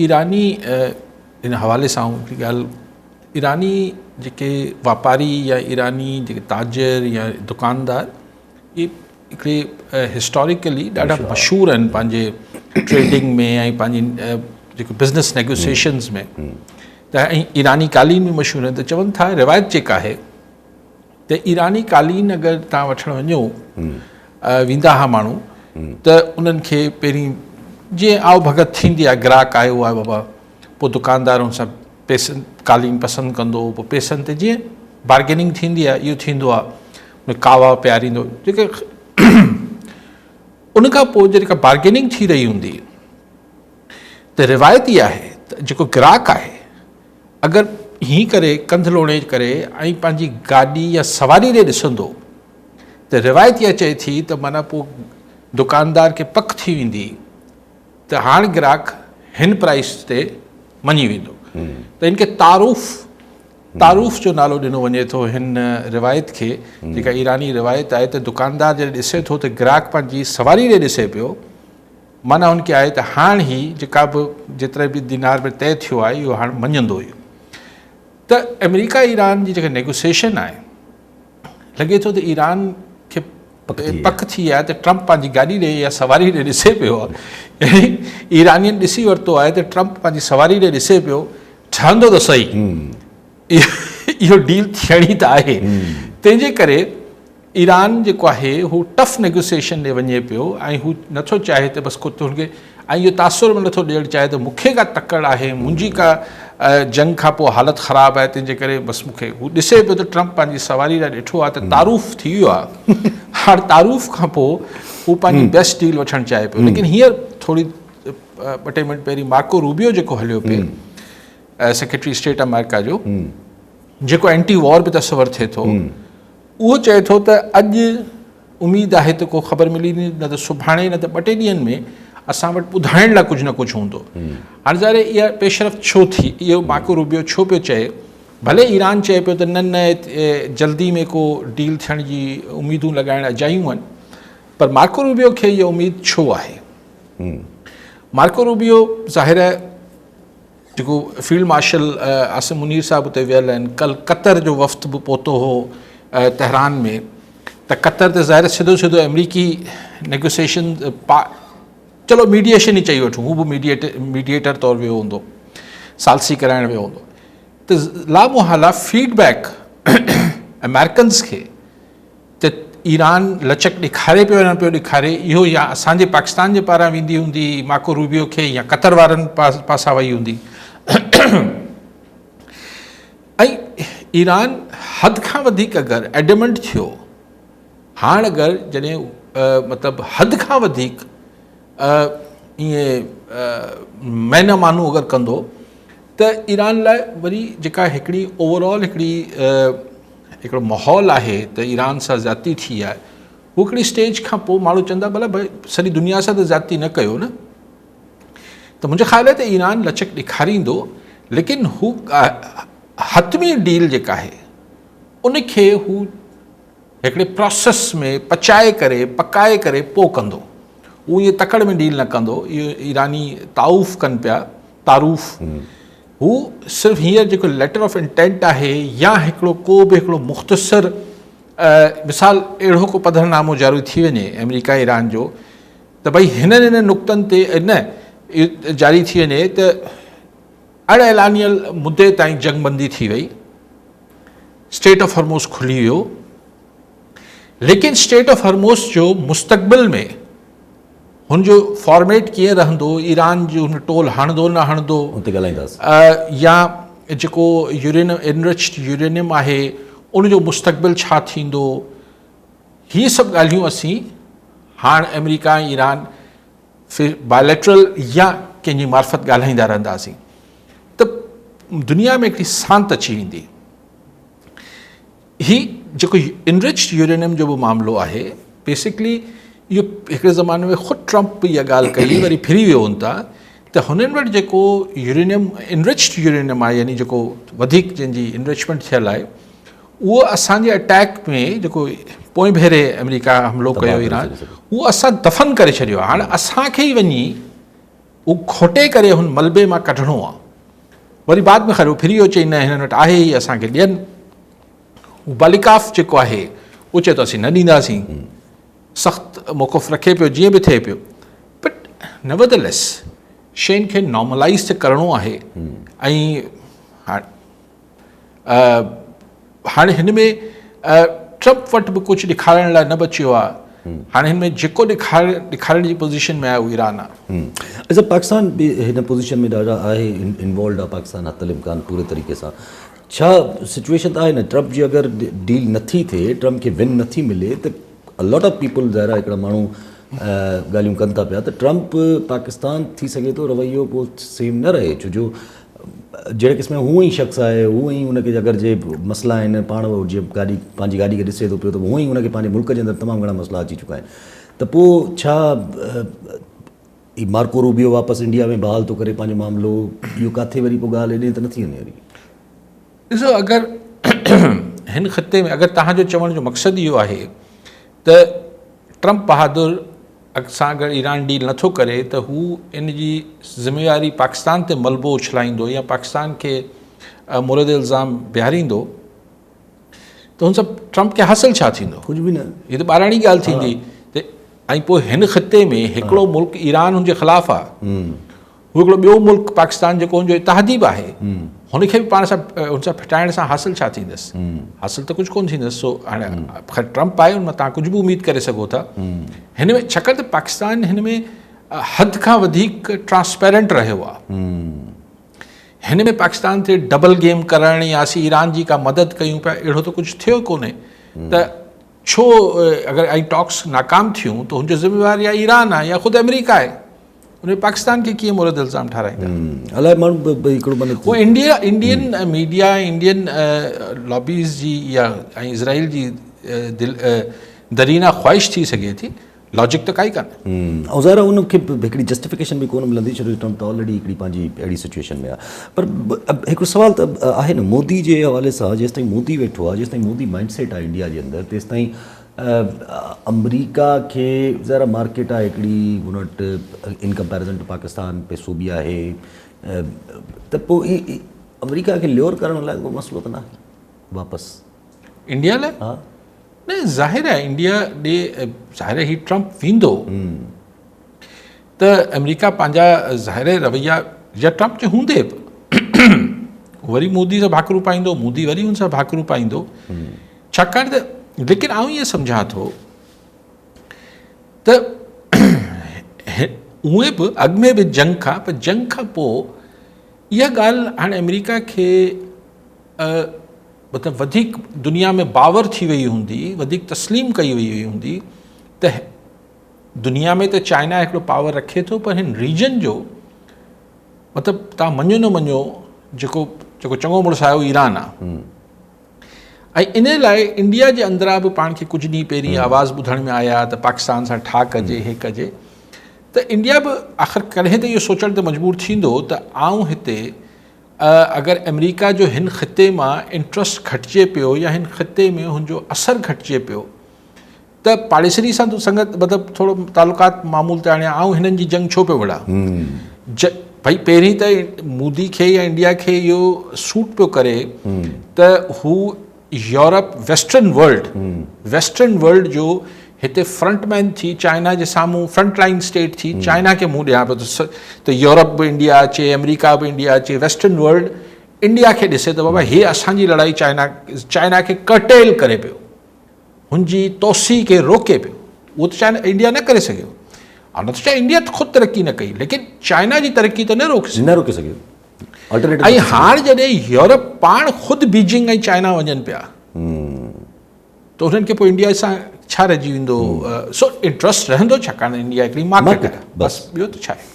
ايراني ان حوالي سان هڪڙي ڳالهه ايراني جيڪي واپاري يا ايراني جيڪي تاجر يا دڪاندار اهي هڪڙي هسٽاريڪلي ڏاڍا مشهور آهن پنهنجي ٽريڊنگ ۾ ۽ پنهنجي جيڪو بزنس نيگوسيشنز ۾ ته ۽ ايراني قالين به مشهور آهن ته چون ٿا روايت جيڪا آهي ته ايراني قالين اگر تان وٺڻ وڃو ويندا ها ماڻهو ته انهن کي پهرين جيئن آو ڀڳت ٿيندي آهي گراهڪ آيو آهي بابا پوء دڪاندار ان سان پيسن قالين پسند ڪندو هو پوء پيسن تي جيئن بارگيننگ ٿيندي آهي اهو ٿيندو آهي ڪاوا پياريندو جيڪي ان کان پوء جيڪا بارگيننگ ٿي رهي هوندي ته روايت اها آهي ته جيڪو گراهڪ آهي اگر هين ڪري ڪنڌ لوڙي ڪري ۽ پنهنجي گاڏي يا سواري ڏي ڏسندو ته روايت اها چئي ٿي ته معنيٰ پوء دڪاندار کي پڪ ٿي ويندي ته هاڻ گراهڪ هن پرائس تي مڃي ويندو ته ان کي تعارف تعارف جو نالو ڏنو وڃي ٿو هن روايت کي جيڪا ايراني روايت آهي ته دڪاندار جڏهن ڏسي ٿو ته گراهڪ پنهنجي سواري ڏي ڏسي پيو معنيٰ هن کي آهي ته هاڻ هي جيڪا به جيتري به دينار ۾ طئي ٿيو آهي اهو هاڻ مڃندو اهو ته آمريڪا ايران جي جيڪا نيگوسيشن آهي لڳي ٿو ته ايران کي پڪ ٿي آهي ته ٽرمپ پنهنجي گاڏي ڏي يا سواري ڏي ڏسي پيو آهي ايرانين ڏسي ورتو آهي ته ٽرمپ پنهنجي سواري ڏي ڏسي پيو ٺهندو ته صحيح اهو ڊيل ٿيڻي ته آهي تنهن جي ڪري ايران جيڪو آهي هو ٽف نيگوسيئيشن ڏي وڃي پيو ۽ هو نٿو چاهي ته بس ڪو هن کي ۽ اهو تاثر به نٿو ڏيڻ چاهي ته مون کي ڪا تڪڙ آهي منهنجي ڪا جنگ کان پوء حالت خراب آهي تنهن جي ڪري بس مون کي هو ڏسي پيو ته ٽرمپ پنهنجي سواري لاء ڏٺو آهي ته تعارف ٿي ويو آهي هاڻ تعارف کان پوء هو پنهنجي بيسٽ ڊيل وٺڻ چاهي پيو ليڪن هينئر ٿوري ٻه ٽي منٽ پهرين مارڪو روبيو جيڪو هليو پئي سيڪريٽري اسٽيٽ آمريڪا جو جيڪو اينٽي وار به تصور ٿئي ٿو اهو چئي ٿو ته اڄ اميد آهي ته ڪو خبر ملي ويندي نه ته سڀاڻي نه ته ٻه ٽي ڏينهن ۾ اسان وٽ ٻڌائڻ لاء ڪجهه نه ڪجهه هوندو. هاڻي ظاهر آهي اها پيش رفت ڇو ٿي؟ اهو مارڪو روبيو ڇو پيو چئي؟ ڀلي ايران چئي پيو ته نه نه جلدي ۾ ڪو ڊيل ٿيڻ جي اميدون لڳائڻ اجايون آهن پر مارڪو روبيو کي اها اميد ڇو آهي؟ مارڪو روبيو ظاهر آهي جيڪو فيلڊ مارشل عاصم منير صاحب اتي ويل آهن ڪل قطر جو وفد به پهتو هو تهران ۾ ته قطر ته ظاهر سڌو سڌو آمريڪي نيگوسيشن چلو ميڊيئيشن ئي چئي وٺون هو به ميڊيئيٽ ميڊيئيٽر طور ويو هوندو ثالثي ڪرائڻ ويو هوندو ته لا محاله فيڊ بيڪ امريڪنز کي ته ايران لچڪ ڏيکاري پيو يا نه پيو ڏيکاري اهو يا اسان جي پاڪستان جي پاران ويندي هوندي ماڪو روبيو کي يا قطر وارن پاسا وئي هوندي ۽ ايران حد کان وڌيڪ اگر ايڊمنٽ ٿيو هاڻ اگر جڏهن مطلب حد کان وڌيڪ ائين معنيٰ مانو اگر ڪندو ته ايران لاء وري جيڪا هڪڙي اوور آل هڪڙي هڪڙو ماحول آهي ته ايران سان زيادتي ٿي آهي هو هڪڙي اسٽيج کان پوء ماڻهو چوندا ڀلا ڀاء سڄي دنيا سان ته زيادتي نه ڪيو نه ته منهنجو خيال آهي ته ايران لچڪ ڏيکاريندو ليڪن هو حتمي ڊيل جيڪا آهي ان کي هو هڪڙي پراسيس ۾ پچائي ڪري پڪائي ڪري پوء ڪندو هو ائين تڪڙ ۾ ڊيل نه ڪندو اهو ايراني تعارف ڪن پيا تعارف هو صرف هينئر جيڪو ليٽر آف انٽينٽ آهي يا هڪڙو ڪو به هڪڙو مختصر مثال اهڙو ڪو پڌرنامو جاري ٿي وڃي آمريڪا ايران جو ته ڀئي هنن هنن نقطن تي نه جاري ٿي وڃي ته اڻ اعلانيل مدي تائين جنگ بندي ٿي وئي اسٽيٽ آف هرموز کلي ويو ليڪن اسٽيٽ آف هرموز جو مستقبل ۾ هن جو فارميٽ ڪيئن رهندو ايران جو هن ٽول هڻندو نه هڻندو ان تي ڳالهائينداسين يا جيڪو يورينيم انرچڊ يورينيم آهي ان جو مستقبل ڇا ٿيندو هي سڀ ڳالهيون اسين هاڻ آمريڪا ۽ ايران بائليٽرل يا ڪنهن جي معرفت ڳالهائيندا رهنداسين ته دنيا ۾ هڪڙي سانت اچي ويندي هي جيڪو انرچڊ يورينيم جو به معاملو آهي بيسڪلي اهو هڪڙي زماني ۾ خود ٽرمپ به اها ڳالهه ڪئي وري ڦري ويو هن تان ته هنن وٽ جيڪو يورينيم انرچڊ يورينيم آهي يعني جيڪو وڌيڪ جنهن جي انرچمينٽ ٿيل آهي اهو اسان جي اٽيڪ ۾ جيڪو پوئين ڀيري آمريڪا حملو ڪيو ايران اهو اسان دفن ڪري ڇڏيو آهي هاڻي اسان کي ئي وڃي اهو کوٽي ڪري هن ملبي مان ڪڍڻو آهي. وري بعد ۾ خير هو ڦري ويو چئي نه هنن وٽ آهي ئي اسان کي ڏين. هو باليڪاف جيڪو آهي اهو چئي ٿو اسين نه ڏينداسين. سخت موقف رکي پيو جيئن به ٿئي پيو بٽ نيوردليس شين کي نارملائيز ته ڪرڻو آهي ۽ هاڻي هن ۾ ٽرمپ وٽ به ڪجهه ڏيکارڻ لاء نه بچيو آهي. هاڻي هن ۾ جيڪو ڏيکارڻ جي پوزيشن ۾ آهي اهو ايران آهي. اچا پاڪستان به هن پوزيشن ۾ ڏاڍا آهي انوالوڊ آهي پاڪستان حت الامڪان پوري طريقي سان ڇا سچويشن ته آهي نه ٽرمپ جي اگر ڊيل نٿي ٿئي ٽرمپ کي ون نٿي ملي ته لاٽ آف پيپل ظاهر آهي هڪڙا ماڻهو ڳالهيون ڪن ٿا پيا ته ٽرمپ پاڪستان ٿي سگهي ٿو رويو پوء سيم نه رهي ڇو جو جهڙي قسم جو هونء ئي شخص آهي هونء ئي ان کي اگر جي مسئلا آهن پاڻ جي گاڏي پنهنجي گاڏي کي ڏسي ٿو پيو ته هونء ئي ان کي پنهنجي ملڪ جي اندر تمام گهڻا مسئلا اچي چڪا آهن ته پوء ڇا هي مارڪو روبيو واپس انڊيا ۾ بحال ٿو ڪري پنهنجو معاملو اهو ڪاٿي وري پوء ڳالهه ايڏي ته نٿي وڃي وري. ڏسو اگر هن خطي ۾ اگر توهان جو چوڻ جو مقصد اهو آهي ته ٽرمپ بهادر سان اگر ايران ڊيل نٿو ڪري ته هو ان جي ذميواري پاڪستان تي ملبو اڇلائيندو يا پاڪستان کي مورد الزام بيهاريندو ته هن سان ٽرمپ کي حاصل ڇا ٿيندو؟ ڪجهه به نه. هي ته ٻاراڻي ڳالهه ٿيندي ته ۽ پوء هن خطي ۾ هڪڙو ملڪ ايران هن جي خلاف آهي هو هڪڙو ٻيو ملڪ پاڪستان جيڪو هن جو اتحادي به آهي هن کي به پاڻ سان هن سان ڦٽائڻ سان حاصل ڇا ٿيندس؟ حاصل ته ڪجهه ڪونه ٿيندس. سو هاڻي خير ٽرمپ آهي ان مان توهان ڪجهه به اميد ڪري سگهو ٿا. هن ۾ ڇاڪاڻ ته پاڪستان هن ۾ حد کان وڌيڪ ٽرانسپيرنٽ رهيو آهي. هن ۾ پاڪستان تي ڊبل گيم ڪرڻ يا اسين ايران جي ڪا مدد ڪيون پيا اهڙو ته ڪجهه ٿيو ڪونهي ته ڇو اگر ۽ ٽاڪس ناڪام ٿيون ته هن جو ذميوار يا ايران آهي يا خود آمريڪا آهي ان ۾ پاڪستان کي ڪيئن مورد الزام ٺهرائيندا؟ الائي ماڻهو به هڪڙو معنيٰ هو India Indian media ۽ Indian lobbies جي يا ۽ اسرائيل جي دل درينا خواهش ٿي سگهي ٿي لاجڪ ته ڪائي ڪانه. ۽ ظاهر آهي ان کي هڪڙي جسٽيفڪيشن به ڪونه ملندي ڇو جو ٽرمپ ته آلريڊي هڪڙي پنهنجي اهڙي سچويشن ۾ آهي پر هڪڙو سوال ته آهي نه مودي جي حوالي سان جيستائين مودي ويٺو آهي جيستائين مودي مائنڊ سيٽ آهي انڊيا جي اندر تيستائين آمريڪا کي ظاهر آهي مارڪيٽ آهي هڪڙي هن وٽ ان ڪمپيرزن ٽو پاڪستان پئسو به آهي ته پوء آمريڪا کي ليور ڪرڻ لاء ڪو مسئلو ته ناهي واپس انڊيا لاء ها نه ظاهر آهي انڊيا ڏي ظاهر آهي هي ٽرمپ ويندو ته آمريڪا پنهنجا ظاهر رويا يا ٽرمپ جي هوندي به وري مودي سان ڀاڪرون پائيندو مودي وري ان سان ڀاڪرون پائيندو ڇاڪاڻ ته ليڪن آئون ائين سمجهان ٿو ته اونئن به اڳ ۾ به جنگ کان پر جنگ کان پوء اها ڳالهه هاڻي آمريڪا کي مطلب وڌيڪ دنيا ۾ باور ٿي وئي هوندي وڌيڪ تسليم ڪئي وئي هوندي ته دنيا ۾ ته چائنا هڪڙو پاور رکي ٿو پر هن ريجن جو مطلب تان مڃو نه مڃو جيڪو جيڪو چڱو مڙس آهي اهو ايران آهي ۽ ان لاء انڊيا جي اندران به پاڻ کي ڪجهه ڏينهن پهرين آواز ٻڌڻ ۾ آيا ته پاڪستان سان ٺاهه ڪجي هي ڪجي ته انڊيا به آخر ڪڏهن ته اهو سوچڻ تي مجبور ٿيندو ته آئون هتي اگر آمريڪا جو هن خطي مان انٽرسٽ گهٽجي پيو يا هن خطي ۾ هن جو اثر گهٽجي پيو ته پاڙيسري سان تون سنگت مطلب ٿورو تعلقات معمول تي آڻيان آئون هنن جي جنگ ڇو پيو وڙهان ڀئي پهرين ته مودي کي يا انڊيا کي اهو سوٽ پيو ڪري ته هو Europe western world western world جو هتي فرنٽ مين ٿي چائنا جي سامهون فرنٽ لائن اسٽيٽ ٿي چائنا کي منهن ڏيان پيو ته يورپ به انڊيا اچي آمريڪا به انڊيا اچي ويسٽرن ورلڊ انڊيا کي ڏسي ته بابا هي اسان جي لڙائي چائنا چائنا کي ڪرٽيل ڪري پيو هن جي توسيع کي روڪي پيو اهو ته چائنا انڊيا نه ڪري سگهيو نه ته چاهي انڊيا خود ترقي نه ڪئي ليڪن چائنا جي ترقي ته نه روڪي سگهيو نه روڪي سگهيو ۽ هاڻ جڏهن يورپ پاڻ خود بيجنگ ۽ چائنا وڃن پيا ته انهن کي پوء انڊيا سان ڇا رهجي ويندو سو انٽرسٽ رهندو ڇاڪاڻ انڊيا هڪڙي مارڪيٽ آهي بس ٻيو ته ڇا آهي.